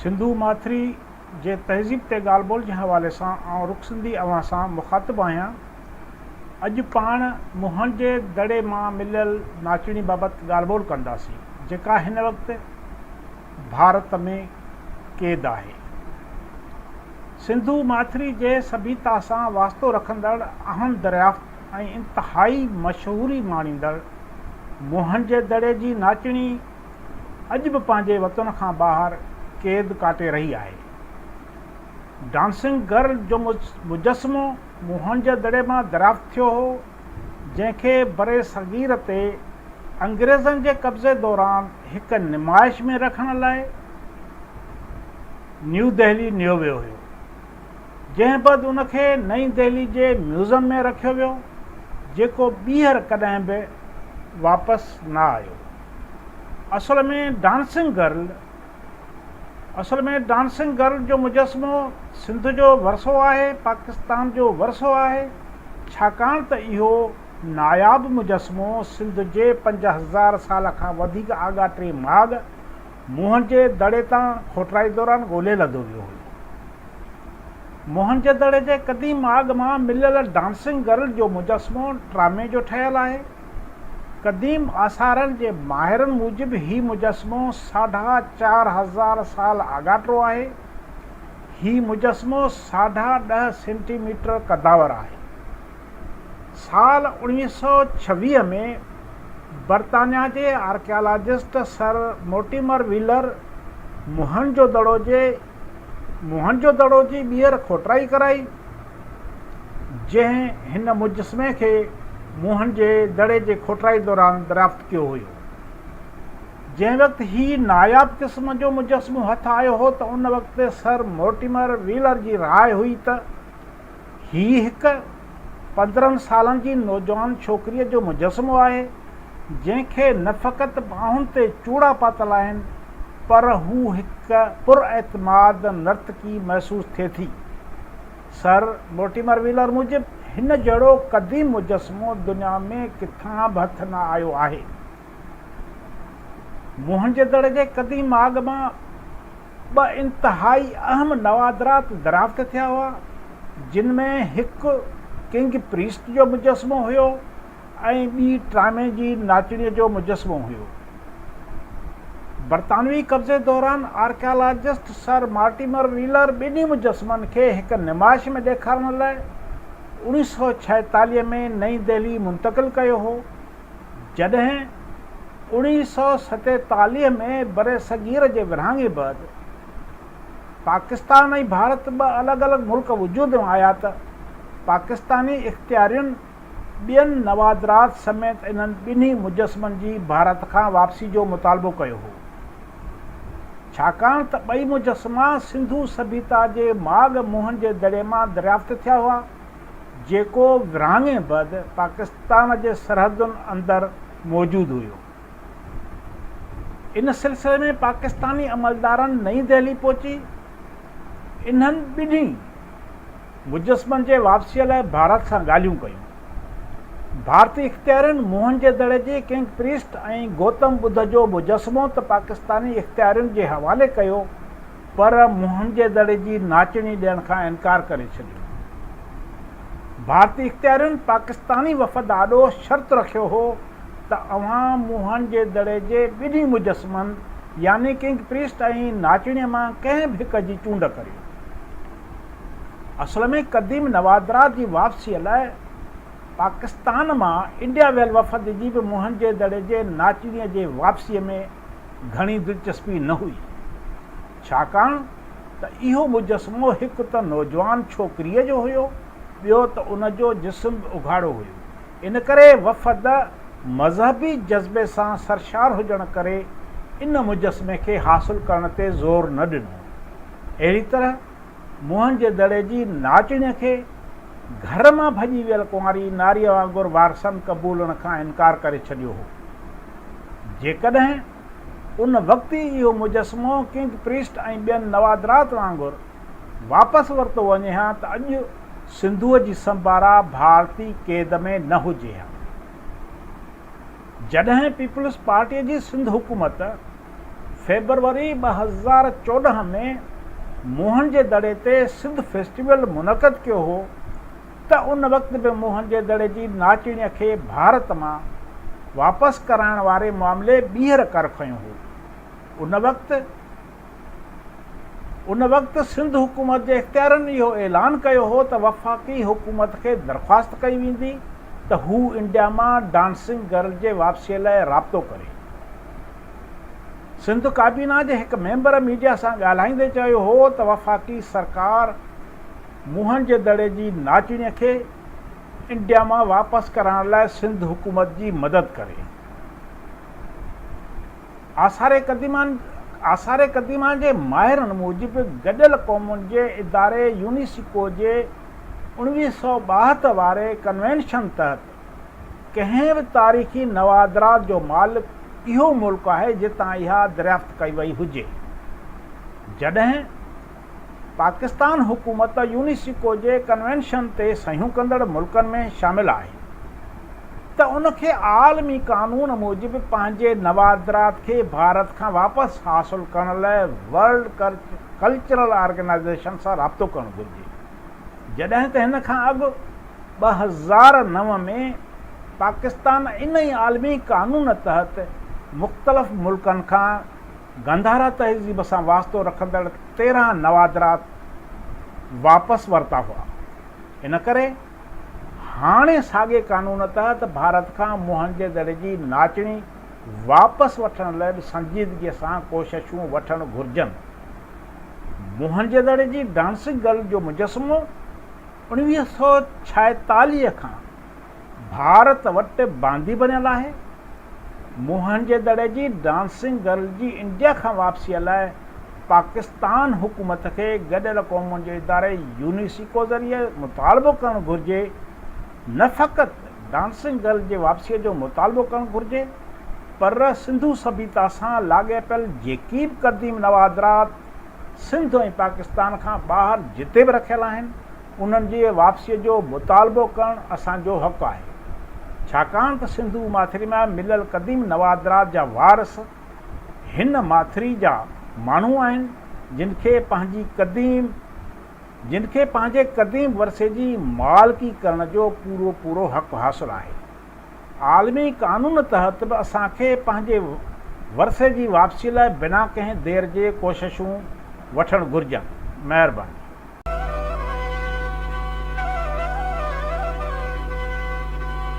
سنڌو ماٿري جي تهذيب تي ڳالهه ٻولهه جي حوالي سان آئون رخ سنڌي اوهان سان مخاطب آهيان. اڄ پاڻ موهن جي دڙي مان مليل ناچڻي بابت ڳالهه ٻولهه ڪنداسين، جيڪا هن وقت ڀارت ۾ قيد آهي. سنڌو ماٿري جي سڀيتا سان واسطو رکندڙ اهم دريافت ۽ انتهائي مشهوري ماڻيندڙ موهن جي دڙي جي ناچڻي اڄ به پنهنجي وطن کان ٻاهر قيد ڪاٽي رهي آهي. ڊانسنگ گرل جو مجسمو موهن جي دڙي مان دريافت ٿيو هو، جنهن کي برصغير تي انگريزن جي قبضي دوران هڪ نمائش ۾ رکڻ لاء نيو دهلي نيو ويو هيو. جنهن بعد ان کي نئين دهلي جي ميوزم ۾ رکيو ويو، جيڪو ٻيهر ڪڏهن به واپس نه آيو. اصل ۾ ڊانسنگ گرل اصل ۾ ڊانسنگ گرل جو مجسمو سنڌ جو ورثو آهي، پاڪستان جو ورثو آهي، ڇاڪاڻ ته اهو ناياب مجسمو سنڌ جي 5000 سال کان وڌيڪ آڳاٽي ماڳ موهن جي دڙي تان کوٽرائي دوران ڳولي لڌو ويو هيو. موهن جي دڙي جي قديم ماڳ مان مليل ڊانسنگ گرل جو مجسمو ٽرامي جو ٺهيل آهي. قديم آثارن جي ماهرن موجب هي مجسمو ساڍا 4000 سال آڳاٽو آهي. هي مجسمو ساڍا ڏهه سينٽي ميٽر قداور آهي. سال 1926 ۾ برطانيا جي archaeologist sir Mortimer Wheeler Mohen jo Daro جي موهن جو دڙو جي ٻيهر کوٽرائي ڪرائي، جنهن هن مجسمي کي موهن جي دڙي جي کوٽرائي دوران دريافت ڪيو هيو. جنهن وقت هي ناياب قسم جو مجسمو هٿ آيو هو ته ان وقت سر مورٽيمر ويلر جي راء هئي ته هي هڪ 15 سالن جي نوجوان ڇوڪريء جو مجسمو آهي، جنهن کي نه فقط ٻانهن تي چوڙا پاتل آهن، پر هو هڪ پراعتماد نرتڪي محسوس ٿئي ٿي. سر مورٽيمر ويلر موجب، هن جهڙو قديم مجسمو دنيا ۾ ڪٿان به هٿ نه آيو آهي. موهن جي دڙي جي قديم ماڳ مان ٻه انتهائي اهم نوادرات دريافت ٿيا هئا، جن ۾ هڪ ڪنگ پريسٽ جو مجسمو هيو ۽ ٻي ٽرامي جي ناچڻيء جو مجسمو هيو. برطانوي قبضي دوران آرڪيالاجسٽ سر مارٽيمر ويلر ٻنهي مجسمن کي هڪ نمائش ۾ ڏيکارڻ لاء 1946 ۾ نئين دهلي منتقل ڪيو هو. جڏهن 1947 ۾ برصغير جي ورهاڱي بعد پاڪستان ۽ ڀارت ٻه الڳ الڳ ملڪ وجود ۾ آيا ته پاڪستاني اختيارين ٻين نوادرات سميت انهن ٻنهي مجسمن جي ڀارت کان واپسي جو مطالبو ڪيو هو. ڇاڪاڻ ته ٻئي مجسما سنڌو سڀيتا جي ماڳ موهن جي دڙي مان دريافت ٿيا هئا. جيڪو ورهاڱي بعد پاڪستان جي سرحدن اندر موجود هيو. ان سلسلي ۾ پاڪستاني عملدارن نئين دهلي پهچي انهن ٻنهي مجسمن جي واپسيء لاء ڀارت سان ڳالهيون ڪيون. ڀارتي اختيارين موهن جي دڙي جي ڪنگ پريسٽ ۽ گوتم ٻڌ جو مجسمو ته پاڪستاني اختيارين جي حوالي ڪيو پر موهن جي دڙي جي ناچڻي ڏيڻ کان انڪار ڪري ڇڏيو. ڀارتي اختيارين پاڪستاني وفد آڏو شرط رکيو هو ته اوهان موهن جي دڙي جي ٻنهي مجسمن يعني ڪنگ پريسٽ ۽ ناچڻيء مان ڪنهن به هڪ جي چونڊ ڪريو. اصل ۾ قديم نوادرات جي واپسيء لاء پاڪستان مان انڊيا ويل وفد جي به موهن جي دڙي جي ناچڻيء جي واپسيء ۾ گهڻي دلچسپي نه هئي، ڇاڪاڻ ته اهو مجسمو هڪ ته نوجوان ڇوڪريء جو هيو، ٻيو ته ان جو جسم به اگهاڙو هيو. ان ڪري وفد مذهبي جذبي سان سرشار هجڻ ڪري ان مجسمي کي حاصل ڪرڻ تي زور نه ڏنو. اهڙي طرح موهن جي دڙي جي ناچڻيء کي گهر مان ڀڄي ويل ڪنواري ناريء وانگر وارثن قبولڻ کان انڪار ڪري ڇڏيو هو. جيڪڏهن ان وقت ئي اهو مجسمو ڪنگ پريسٽ ۽ ٻين نوادرات وانگر واپس ورتو وڃي ها ته اڄ سنڌوء جي سمبارا ڀارتي قيد ۾ نه هجي ها. جڏهن پيپلز پارٽيء جي سنڌ حڪومت. فيبروري 2014 ۾ موهن جي دڙي تي سنڌ فيسٽيول منعقد ڪيو هو ته ان وقت به موهن جي دڙي جي ناچڻيء کي ڀارت مان واپس ڪرائڻ واري معاملي ٻيهر ڪر کنيو هو. ان وقت ان وقت سنڌ حڪومت جي اختيارين اهو اعلان ڪيو هو ته وفاقي حڪومت کي درخواست ڪئي ويندي ته هو انڊيا مان ڊانسنگ گرل جي واپسيء لاء رابطو ڪري. سنڌ ڪابينا جي هڪ ميمبر ميڊيا سان ڳالهائيندي چيو هو ته وفاقي سرڪار موهن جي دڙي جي ناچڻيء کي انڊيا مان واپس ڪرائڻ لاء سنڌ حڪومت جي مدد ڪري. آثار قديمه آثار قديمه جي ماهرن موجب گڏيل قومن جي اداري يونيسڪو جي 1972 واري ڪنوينشن تحت ڪنهن به تاريخي نوادرات جو مالڪ اهو ملڪ آهي جتان اها دريافت ڪئي وئي هجي. جڏهن پاڪستان حڪومت يونيسڪو جي ڪنوينشن تي صحيحون ڪندڙ ملڪن ۾ شامل آهي ته ان کي عالمي قانون موجب پنهنجي نوادرات کي ڀارت کان واپس حاصل ڪرڻ لاء ورلڊ ڪلچرل آرگنائيزيشن سان رابطو ڪرڻ گهرجي جڏهن ته هن کان اڳ 2009 ۾ پاڪستان ان ئي عالمي قانون تحت مختلف ملڪن کان گنڌارا تهذيب سان واسطو رکندڙ 13 نوادرات واپس ورتا هئا. ان ڪري هاڻي ساڳئي قانون تحت ڀارت کان موهن جي دڙي جي ناچڻي واپس وٺڻ لاء به سنجيدگيء سان ڪوششون وٺڻ گهرجن. موهن جي دڙي جي ڊانسنگ گرل جو مجسمو 1946 کان ڀارت وٽ باندي بڻيل آهي. موهن جي دڙي جي ڊانسنگ گرل جي انڊيا کان واپسيء لاء پاڪستان حڪومت کي گڏيل قومن جي اداري يونيسيڪو ذريعي مطالبو ڪرڻ گهرجي. نه فقط ڊانسنگ گرل جي واپسيء جو مطالبو ڪرڻ گهرجي پر سنڌو سڀيتا سان لاڳاپيل جيڪي به قديم نوادرات سنڌ ۽ پاڪستان کان ٻاهر جتي به رکيل آهن، انهن جي واپسيء جو مطالبو ڪرڻ اسان جو حق آهي. ڇاڪاڻ ته سنڌو ماٿري مان مليل قديم نوادرات جا وارث هن ماٿري جا ماڻهو آهن، جن کي پنهنجي قديم جن کي پنهنجي قديم ورثي جي مالڪي ڪرڻ جو پورو پورو حق حاصل آهي. عالمي قانون تحت به اسان کي پنهنجي ورثي جي واپسي لاء بنا ڪنهن دير جي ڪوششون وٺڻ گهرجن. مهرباني.